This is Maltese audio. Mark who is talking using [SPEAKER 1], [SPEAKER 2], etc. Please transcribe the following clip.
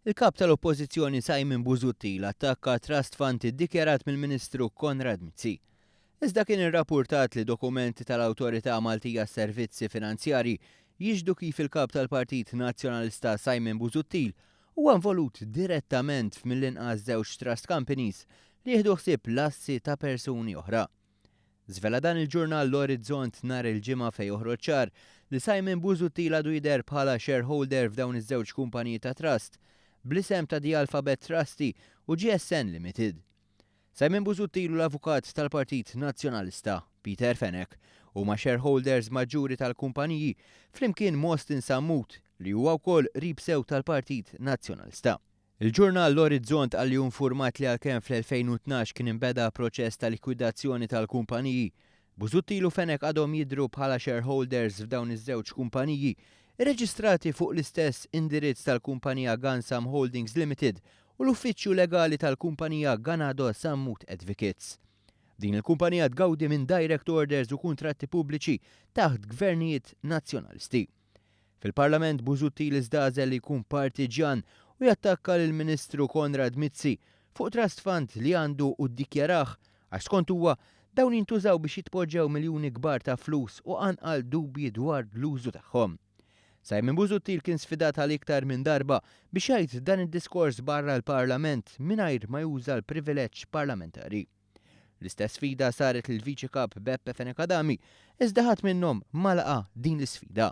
[SPEAKER 1] Il-Kap tal-Oppożizzjoni Simon Busuttil attakka trust fund iddikjarat mill-Ministru Konrad Mizzi. Iżda kien irrappurtat li dokumenti tal-Awtorità Maltija għas-Servizzi Finanzjarji jixhdu kif il-Kap tal-Partit Nazzjonalista Simon Busuttil huwa involut direttament f'mill-inqas żewġ trust companies li jieħdu ħsieb l-assi ta' persuni oħra. Żvela dan il-ġurnal L-Orizzont nhar il-Ġimgħa fejn joħroġ ċar li Simon Busuttil għadu jidher bħala shareholder f'dawn iż-żewġ kumpaniji ta' trust bl-isem ta' The Alphabet Trustee u GSN Limited. Simon Busuttil u l-avukat tal-Partit Nazzjonalista, Peter Fenech, huma shareholders maġġuri tal-kumpaniji flimkien m'Austin Sammut li huwa wkoll qrib sew tal-Partit Nazzjonalista. Il-ġurnal L-Orizzont qal li hu nfurmat li għalkemm fl-2012 kien inbeda proċess ta' likwidazzjoni tal-kumpaniji, Busuttil u Fenech għadhom jidhru bħala shareholders f'dawn iż-żewġ kumpaniji, irreġistrati fuq l-istess indirizz tal-kumpanija Gansam Holdings Limited u l-uffiċċju legali tal-kumpanija Ganado Sammut Advocates. Din il-kumpanija tgawdi minn direct orders u kuntratti pubbliċi taħt gvernijiet Nazzjonalisti. Fil-Parlament Busuttil iżda għażel li jkun partiġjan u jattakka lill-Ministru Konrad Mizzi fuq trust fund li għandu u ddikjarah għax skont huwa dawn jintużaw biex jitpoġġew miljuni kbar ta' flus u qanqal dubji dwar l-użu tagħhom. Simon Busuttil kien sfidat għal iktar minn darba biex jgħid dan id-diskors barra l-Parlament mingħajr ma juża l-privileġġ parlamentari. L-istess sfida saret lill-Viċi Kap Beppe Fenech Adami, iżda ħadd minnhom ma laqa' din l-isfida.